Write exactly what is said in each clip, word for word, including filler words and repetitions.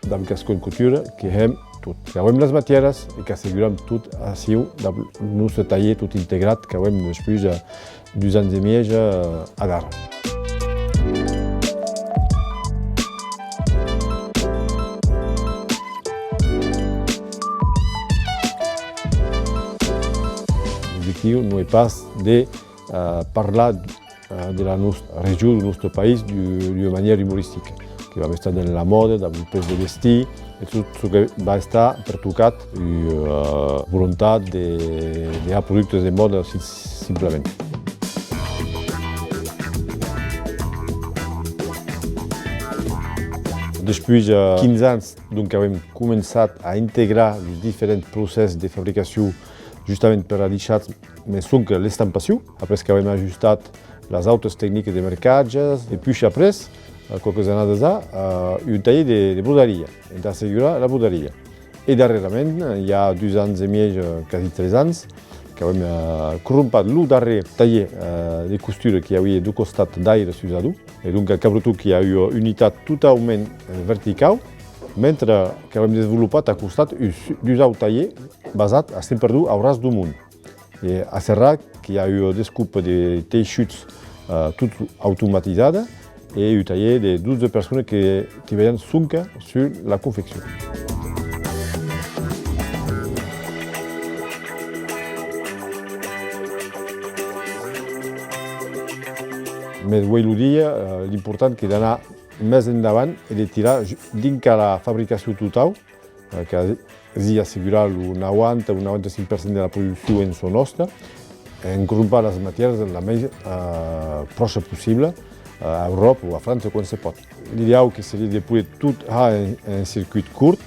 dab Gascon Couture, que hèm tot. Qu'avem las matièras e qu'asseguram tot aciu dab lo nòste talhèr tot integrat qu'avem despuish, eh, dus ans e mièg, eh, adara. L'objectiu non es pas de, eh, parlar, eh, de la nòsta region, deu nòste país, d'u-, d'ua manièra umoristica, que vam estar dens la mòda, dab lo pes de vestir, e tot çò que va estar pertocat, ua, eh, volontat de, de har productes de mòda, si-, simplament. Despuish, eh, quinze ans, donc, avem començat a integrar los diferents procès de fabricacion justament per adishatz, mes sonque l'estampacion. Après qu'avem ajustat las autas tecnicas de mercatge, e puish après, eh, quauques annadas a, eh, un talhèr de, de brodaria, entà assegurar la brodaria. E darrèrament, i a dus ans e mièg, eh, quasi tres ans, qu'avem, eh, crompat lo darrèr talhèr, eh, de costura que i avia deu costat d'Aire sus Ador. E donc, a Cabreton, qu'i a ua unitat totaument, eh, verticau, mentre qu'avem desvolopat a costat un su-, dusau talhèr basat a Semperdon, au ras deu mont. E a Serrat, qu'i a ua descopa de teishuts, eh, tot automatizada, e un talhèr de dotze personas que tribalhan sonque sus la confeccion. Mes uei lo dia, eh, l'important qu'es d'anar mès endavant e de tirar ju-, dinc a la fabricacion totau, eh, quasi assegurar lo nauanta o nauanta cinc per cent de la produccion en çò nòste, en crompar las matièras la mei, eh, pròcha possibla, eh, a Euròpa o a França quan se pòt. L'ideau que seriá de poder tot har en, en circuit cort,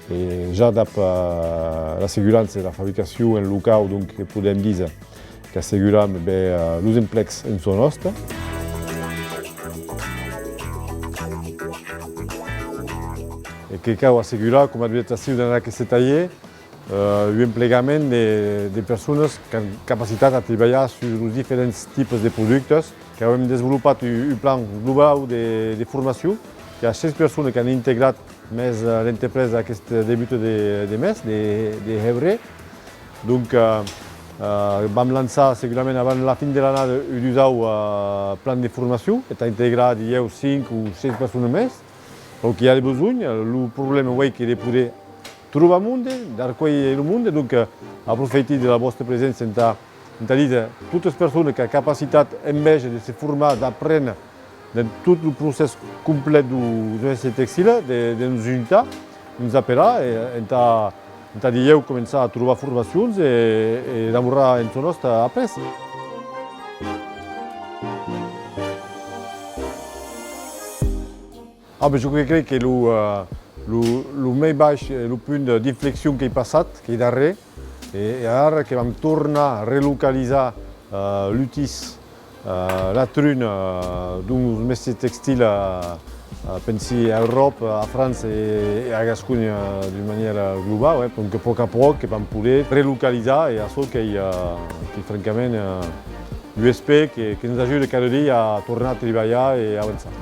e ja dab, eh, l'assegurança de la fabricacion en locau, donc, que podem díser qu'asseguram, ben, eh, los emplecs en çò nòste. E que cau assegurar, coma dubèt aciu, dens aqueste talhèr, eh, un emplegament de, de personas qu'an capacitat a tribalhar sus los diferents tipes de productes. Qu'avem desvolopat un, un plan globau de, de formacion. Qu'i a sheis personas qu'an integrat mes, eh, l'entrepresa aqueste debut de, de mes, de, de hebrèr. Donc, eh, eh, vam lançar segurament avant la fin de l'annada un dusau, eh, plan de formacion, entà integrar, dilhèu, cinc o sheis personas mes. Donc, i a de besonh. Lo problèma uei qu'es de poder trobar monde, d'arcuélher lo monde. Donc, eh, aprofeiti de la vòsta preséncia entà, entà díser totas personas qu'a capacitat, enveja de se formar, d'apréner dens tot lo procès complet deu, deu mestre textile, de, de nos juntar, nos aperar, e entà, entà dilhèu començar a trobar formacions e, e damorar en çò nòste après. Ah, ben, jo que crec que lo, eh, lo, lo mei baish, eh, lo punt de, d'inflexion qu'ei passat, qu'ei darrèr, e, e ara que vam tornar relocalizar, eh, l'utís, eh, la trun, eh, deu mestre textile, eh, eh, pensi a Euròpa, a França e, e a Gasconha, eh, d'ua manièra globau, eh. Donc, pòc a pòc, que vam poder relocalizar, e açò qu'ei, eh, qu'ei francament, eh, un aspècte que, que nos ajuda cada dia a tornar tribalhar e avançar.